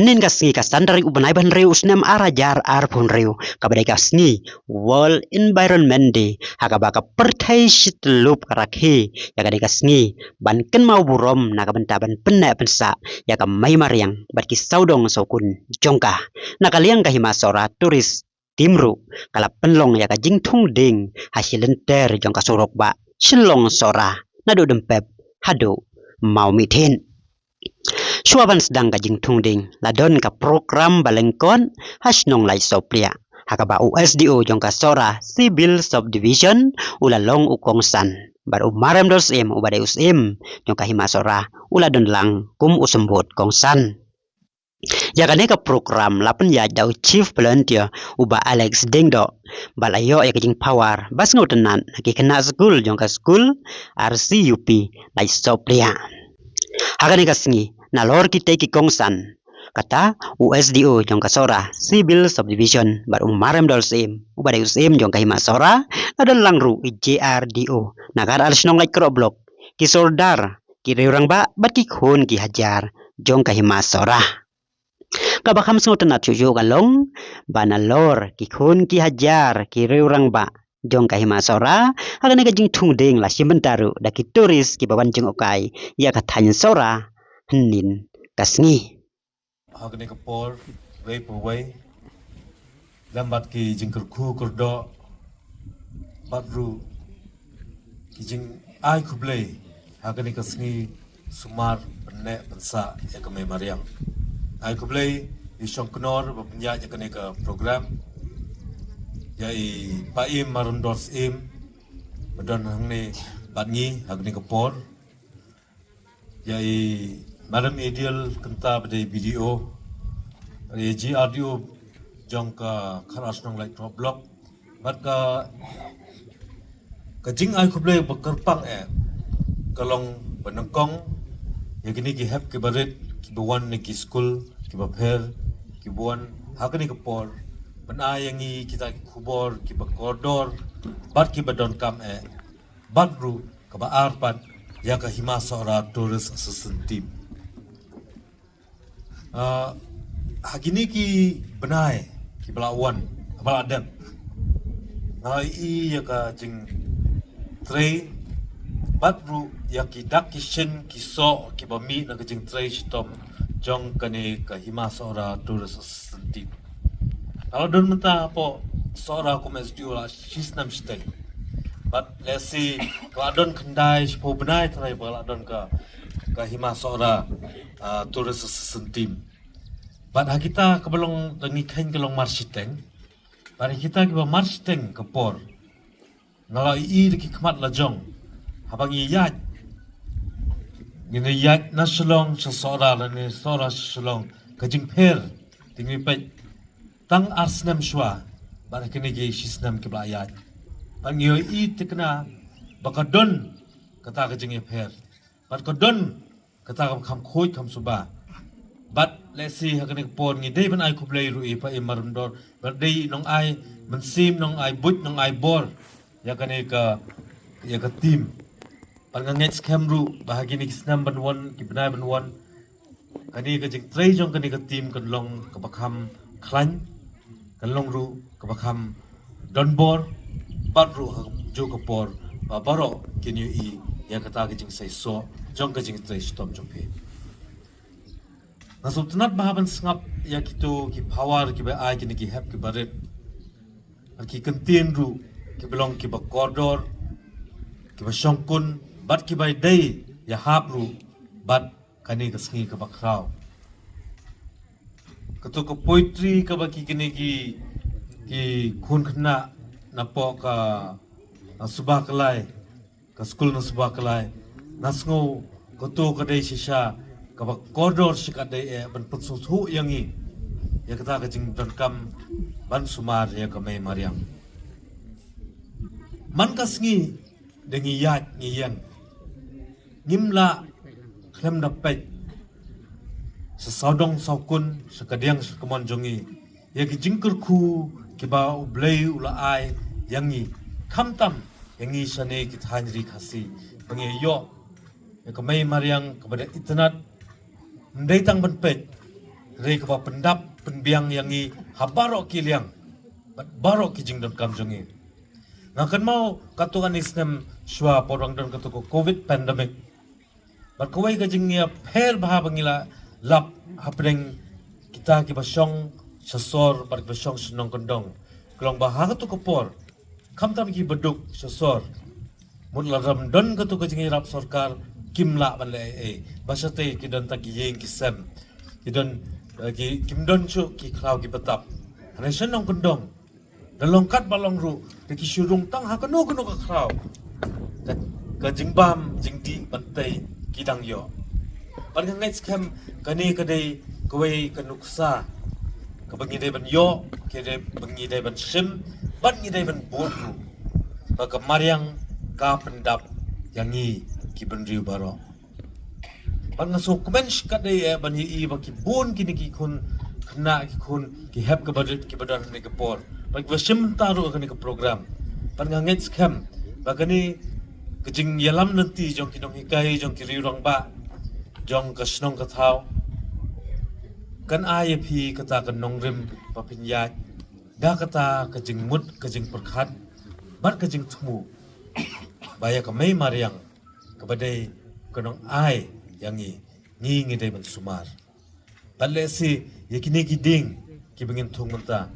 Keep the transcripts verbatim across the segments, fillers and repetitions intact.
Mynhynnin ka sngi ka san tarik u bnai ba hynriew u snem ar hajar arphew hynriew, kaba dei ka sngi World Environment Day, ha kaba ka pyrthei shi tyllup ka rakhe ïa ka dei ka sngi ban kynmaw burom na ka bynta ban pynneh pynsah ïa ka mei mariang bad ki sawdong sawkun jong ka. Na ka liang ka Hima Sohra Tourist Team ruh ka la pynlong ïa ka jingthung dieng ha shi lynter jong ka surok ba Shillong Sohra, naduh Dympep haduh Mawmyntdu. Shuwa ban sdang ka jingthung dieng, la don ka program ba lyngkot ha shnong Laisohpliah, ha kaba u S D O jong ka Sohra Civil Subdivision u la long u kongsan, bad u Marem Dorsem uba dei u Syiem jong ka Hima Sohra u la don lang kum u symbud kongsan. Ïa kane ka program la pynïaid da u Chief Volunteer u Bah Alex Diengdoh, bad la ïoh ïa ka jingpawar ba sngewtynnat na ki khynnah skul jong ka skul R C U P Laisohpliah. Ha kane ka sngi, nalor kitei ki kongsan, kata u S D O jong ka Sohra Civil Subdivision bad u Marem Dorsem uba dei u Syiem jong ka Hima Sohra, la don lang ruh i J R D O na ka ar shnong Laitkroh Block, ki sordar, ki riew rangbah bad ki khun ki hajar jong ka Hima Sohra. Kaba kham sngewtynnat shuh shuh ka long ba nalor ki khun ki hajar ki riew rangbah jong ka Hima Sohra, ha kane ka jingthung dieng la shim bynta ruh da ki tourist kiba wan jngohkai ïa ka thaiñ Sohra hynnin ka sngi. Ha kane ka por, wei pa wei, lem bad ki jingkyrkhu kyrdoh bad ruh ki jingai khublei ha kane ka sngi sumar pynneh pynsah ïa ka mei mariang. Ai khublei ïa i Shongknor ba pynïaid ïa kane ka program, ïa i Paiem Marem Dorsem ba don hangne bad ngi ha kane ka por, ïa i Madam Adiel Kynta ba dei B D O, ïa i G R D O jong ka Khar Ar Shnong Laitkroh Block, bad ka, ka jingai khublei ba kyrpang eh ka long ba nyngkong ïa kine ki hep kiba rit kiba wan na ki skul kiba pher, kiba wan ha kane ka por ban ai ïa ngi kita ki khubor kiba kordor bad kiba donkam eh, bad ruh kaba ar pat ïa ka Hima Sohra Tourist Assistance Team. Ah, ha kine ki bnai kiba la wan, ba la dep, nga ïohi ïa ka jingtrei bad ruh ïa ki dak ki shin ki soh kiba mih na ka jingtrei shitom jong kane ka Hima Sohra Tourist Assistance Team. Nga la don mynta hapoh Sohra kum S D O la shisnem shiteng. Bad lehse ka la don khyndai shiphew bnai trai ba la don ka, ka Hima Sohra, ah, Tourist Assistance Team. Bad ha kita kaba long, da ngi kheiñ ka long mar shiteng. Bad ha kita kiba mar shiteng ka por, nga la ïohi da ki khmat la jong haba ngi ïaid, ngi ïaid na Shillong sha Sohra lane Sohra sha Shillong, ka jingpher te ngi peit tang ar snem shuwa bad ha kine ki shisnem kiba la ïaid. Bad ngi ïohi thikna ba ka don kata ka jingïapher, bad ka don kata kaba kham khuid kham suba. Bad lehse ha kane ka por ngi dei ban ai khublei ruh ïa i Paiem Marem Dor, bad dei nongai mynsiem, nongai buit, nongai bor ïa kane ka, ïa ka team. Bad nga ngeit skhem ruh ba ha kine ki snem ban wan, ki bnai ban wan, kane ka jingtrei jong kane ka team kan long kaba kham khlaiñ, kan long ruh kaba kham donbor, bad ruh ha kajuh ka por ba baroh kin ïohi ïa kata ka jingseisoh jong ka jingtrei shitom jong phi. Nga sngewtynnat bha ban sngap ïa kito ki power kiba ai kine ki hep kiba rit, ki kyntien ruh kiba long kiba kordor, kiba shongkun bad kiba dei ïahap ruh bad kane ka sngi kaba khraw. Kato ka poetry kaba ki kine ki, ki khun khynnah napoh ka, ah, Suba Kalai, ka skul na Suba Kalai, nga sngew kato ka dei shisha kaba kordor shikatdei eh ban pynsngewthuh ïa ngi ïa kata ka jingdonkam ban sumar ïa ka mei mariang. Man ka sngi da ngi ïaid ngi ïeng, ngim lah khlem da peit sha sawdong sawkun, sha kadiang sha kamon jong ngi, ïa ki jingkyrkhu kiba U Blei u la ai ïa ngi, khamtam ïa ngi shane ki thaiñ ri Khasi, ba ngi ïoh ïa ka mei mariang kaba da itynnad, ym dei tang ban peit, Re kaba pyndap pynbiang ïa ngi ha baroh ki liang bad baroh ki jingdonkam jong ngi. Nga kynmaw katto katne snem shuwa por ba don katto ka covid pandemic, bad kawei ka jingïapher bha ba ngi la lap hapdeng kita kiba shong sha sor bad kiba shong sha nongkyndong, ka long ba ha katto ka por, khamtam kiba duk sha sor, mut la ram don katto ka jingïarap sorkar, kim lah ban leh ei ei. Ba shatei ki don tang ki ïing ki sem, ki don, eh, ki, kim don shuh ki khlaw ki btap. Hynrei sha nongkyndong, da long kat ba long ruh, da ki shu rung tang ha kano kano ka khlaw, ka, ka jingbam jingdih ban tei ki dang ïoh. Bad nga ngeit skhem kane ka dei kawei ka nuksa kaba ngi dei ban ïoh, ka dei ba ngi dei ban shim, bad ngi dei ban bud ruh, ba ka mariang ka pyndap ïa ngi ki bynriew baroh. Bad nga sngewkmen shikaddei eh ban ïohi ba ki bun kine ki khun khynnah, ki khun ki hep kiba rit kiba don ha kane ka por, bad kiba shim bynta ruh ha kane ka program. Bad nga ngeit skhem ba kane ka jingïalam lynti jong ki nonghikai, jong ki riew rangbah, jong ka shnong ka thaw, kan ai ïa phi kata ka nongrim ba phin ïaid da kata ka jingmut, ka jingpyrkhat bad ka jingthmu ba ïa ka mei mariang kaba dei ka nongai ïa ngi, ngi ngi dei ban sumar. Bad lehse ïa kine ki dieng kiba ngin thung mynta,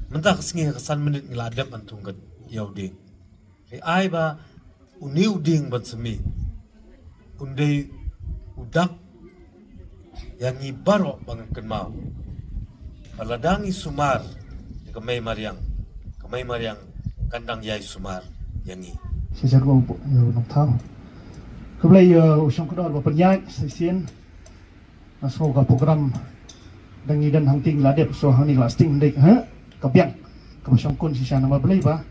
mynta ka sngi ha ka san minit ngi la dep ban thung ka ïa u dieng. Hynrei ai ba une u dieng ban sa mih un dei u dak ïa ngi baroh ba ngan kynmaw ba lada ngi sumar ïa ka mei mariang, ka mei mariang kan dang ïai sumar ïa ngi. Shisha ruh ïa u nongthaw. Khublei ïa u shongkdor ba pynïaid sa shisien. Nga sngew ka program dang ngi don hangtei la dep, so hangne la sting dei ha ka biang kaba shongkun shisha namar balei ba,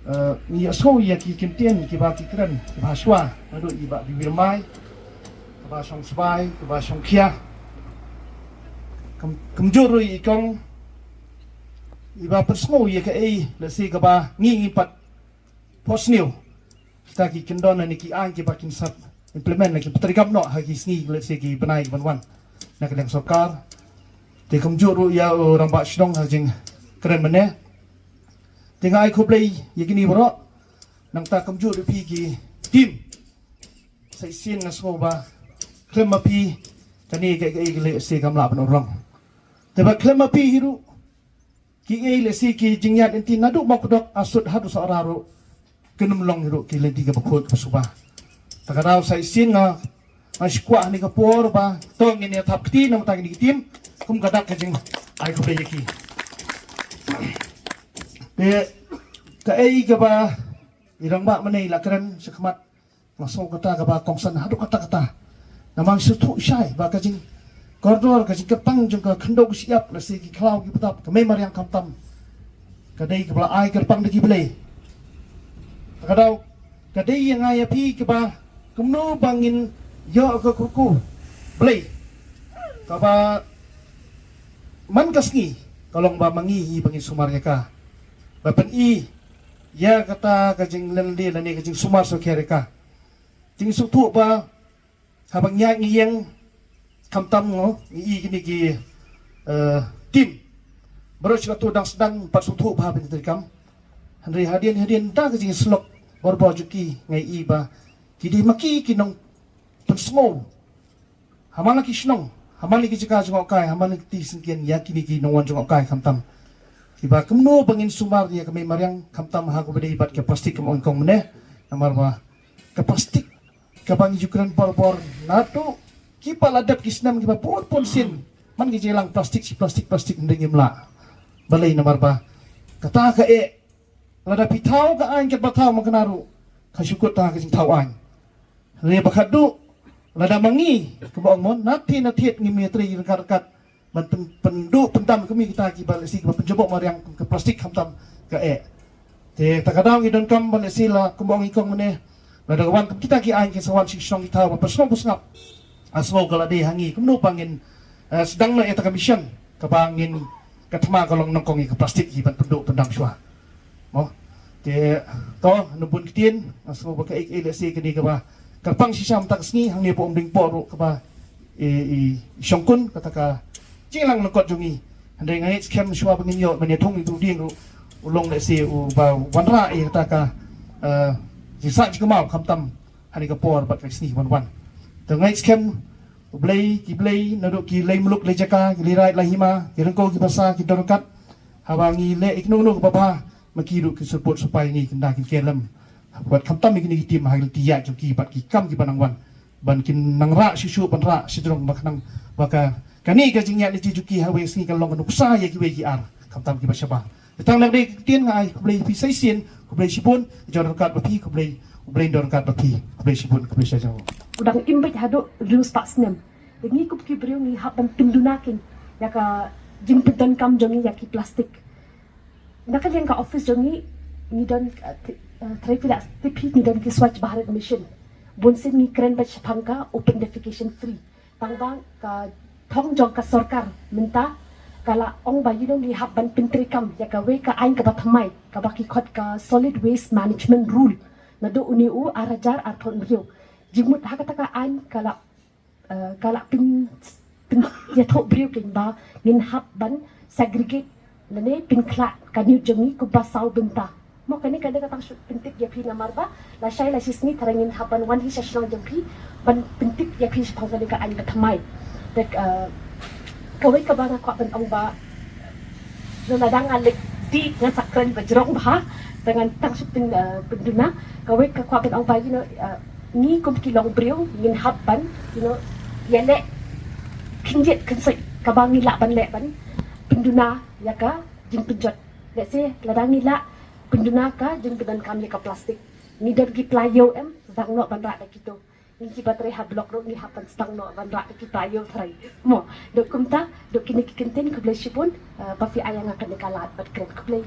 eh, ngi ïa sngew ïa ki kyntien kiba ki kren kiba ha shuwa naduh i Bah Bibirmai, kaba shong sbai, kaba shong khia. Kam, kamjur ruh i kong iba pynsngew ïa kaei lehse kaba ngi ngi pat pos new. Kita ki kyndon ne ki aiñ kiba kin sap implement ne ki pyntrei kam noh ha ki sngi lehse ki bnai ki ban wan na ka liang sorkar. Te kumjuh ruh ïa u rangbah shnong ha jingkren mynne. Te nga ai khublei ïa kine baroh. Nangta kumjuh ruh phi ki team. Sa shisien nga sngew ba khlem ma phi kane ka, ka, ka lehse kam lah ban urlong. Te ba khlem ma phi hi ruh kiei lehse ki jingïaid lynti naduh Mawkdok, Asut haduh Sohra ruh kin ym long hi ruh ki lynti kaba khuid kaba suba. Ta ka daw sa shisien nga, nga shu kwah ha kane ka por ba to ngin ïa thap kti na ka bynta kine ki team kum ka dak ka jingai khublei ïa ki. Te kaei kaba i rangbah mynne i la kren shakhmat, nga sngew kata kaba kongsan haduh katta katta. Namar nga sngewthuh shai ba ka jingkordor, ka jingkyrpang jong ka khyndew ka shyiap, lehse ki khlaw ki btap, ka mei mariang khamtam, ka dei kaba la ai kyrpang da ki Blei. Ta ka daw ka dei ïa nga ïa phi kaba kumno ba ngin ïoh ka kurku Blei kaba man ka sngi ka long ba ma ngi hi ba ngin sumar ïa ka, ba pyn-i ïa kata ka jinglynti lane ka jingsumar sukher ïa ka. Jingsngewthuh ba haba ngi ïaid ngi ïeng khamtam, ngo ngi i kine ki, eh, team baroh shi kato dang sdang pat sngewthuh ba haba ngi treikam. Hynrei hadien hadien da ka jingïasyllok bor bor jong ki nga i ba ki dei ma ki ki nongpynsngew ha man la ki shnong, ha man la ki jaka jngohkai, ha man la ki kti syngkien ïa kine ki nongwan jngohkai khamtam. Kiba kumno ba ngin sumar ïa ka mei mariang khamtam ha kaba dei bad ka plastik kum ong i kong mynne. Namar ba ka plastik kaba ngi ju kren bor bor naduh kiba la dep ki snem kiba bun bun sien, man ki jingïalang plastik shi plastik, plastik, hynrei ngim lah. Balei? Namar ba kata kaei, lada phi thaw ka aiñ katba thaw ma kane ruh ka shu kut tang ha ka jingthaw aiñ. Hynrei ba khatduh lada ma ngi kumba ong mo, na thied na thied ngim ïatrei ryngkat ryngkat ban pyn, pynduh pyndam kum kita kiba lehse kiba pynjubok mariang kum ka plastik khamtam kaei. Te ta ka daw ngi donkam ba lehse la kumba ong i kong mynne, lada ka wan kum kita ki aiñ ki sa wan sha ki shnong ki thaw ba pynsngew pynsngap. Nga sngew ka la dei ha ngi kumno ba ngin, eh, sdang noh ïa kata ka mission kaba ngin, ka thma ka long nyngkong ïa ka plastik hi ban pynduh pyndam shuwa. Mo. Te to, na bun ktien nga sngew ba kaei kaei lehse kane kaba kyrpang shisha mynta ka sngi, hangne ba ym dei poi ruh kaba i, i shongkun kata ka jingïalang lyngkot jong ngi. Hynrei nga ngeit skhem shuwa ba ngin ïoh ban ïathung ïa utu u dieng ruh, u long lehse uba wanrah ïa kata ka, eh, jingsah jingkynmaw khamtam ha kane ka por bad ka sngi ban wan. Te nga ngeit skhem U Blei, ki Blei naduh ki lei muluk lei jaka, ki lei raid lei hima, ki ryngkew ki basa, ki don ryngkat. Haba ngi leh ïa kino kino kaba bha, ma ki ruh kin support supply ngi, kin da kin care lem. Bad khamtam ïa kine ki team ha ki lynti ïaid jong ki bad ki kam kiba nang wan, ban kin nang rah shuh shuh, ban rah sha jrong, ba khnang ba ka, kane ka jingïaid lynti jong ki ha kawei ka sngi kan long ka nuksa ïa kiwei ki ar, khamtam kiba shabar. Te tang lada dei ka ktien, nga ai khublei ïa phi sa shisien, khublei shibun. Ïa don ryngkat bad phi, khublei, U Blei un don ryngkat bad phi, khublei shibun, khublei shihajar nguh. U dang im beit haduh hynriew spah snem. Te ngi kum ki briew ngi hap ban pynduna kein ïa ka jingpyndonkam jong ngi ïa ki plastik. Na ka liang ka office jong ngi, ngi don, eh, ti-, eh, trai phi la tip hi, ngi don ki Swachh Bharat Mission. Bun sien ngi kren beit shaphang ka open defecation free. Tang ba ka thong jong ka sorkar mynta ka la ong ba, you know, ngi hap ban pyntreikam ïa kawei ka aiñ kaba thymmai, kaba ki khot ka Solid Waste Management Rule, naduh une u ar hajar arphew hynriew. Jingmut ha kata ka aiñ ka la, eh, ka la pyn, pyn, ïathuh briew kein ba ngin hap ban segregate lane pynkhlad ka niut jong ngi kumba saw bynta. Mo, kane ka dei ka tang shu pyntip ïa phi namar ba lashai lashisngi tharai ngin hap ban wan hi sha shnong jong phi ban pyntip ïa phi shaphang kane ka aiñ ba thymmai. Te, eh, kawei kaba nga kwah ban ong ba, lada nga leh dih ngan sa kren ba jrong bha, te ngan tang shu pyn, eh, pynduna. Kawei ka kwah ban ong ba, you know, eh, ngi kum ki longbriew ngin hap ban, you know, ïaleh khyndiat khynsoit kaba ngi lah ban leh ban pynduna ïa ka jingpynjot. Let's say lada ngi lah pynduna ka jingpyndonkam ïa ka plastik, ngi don ki plaiew em, sdang noh ban rah da kito. Ngi kiba trei ha block ruh ngi hap ban sdang noh ban rah da ki plaiew tharai. Mo, dok kumta, dok kine ki kyntien, khublei shibun, eh, ba phi ai ïa nga kane ka lad ban kren. Khublei.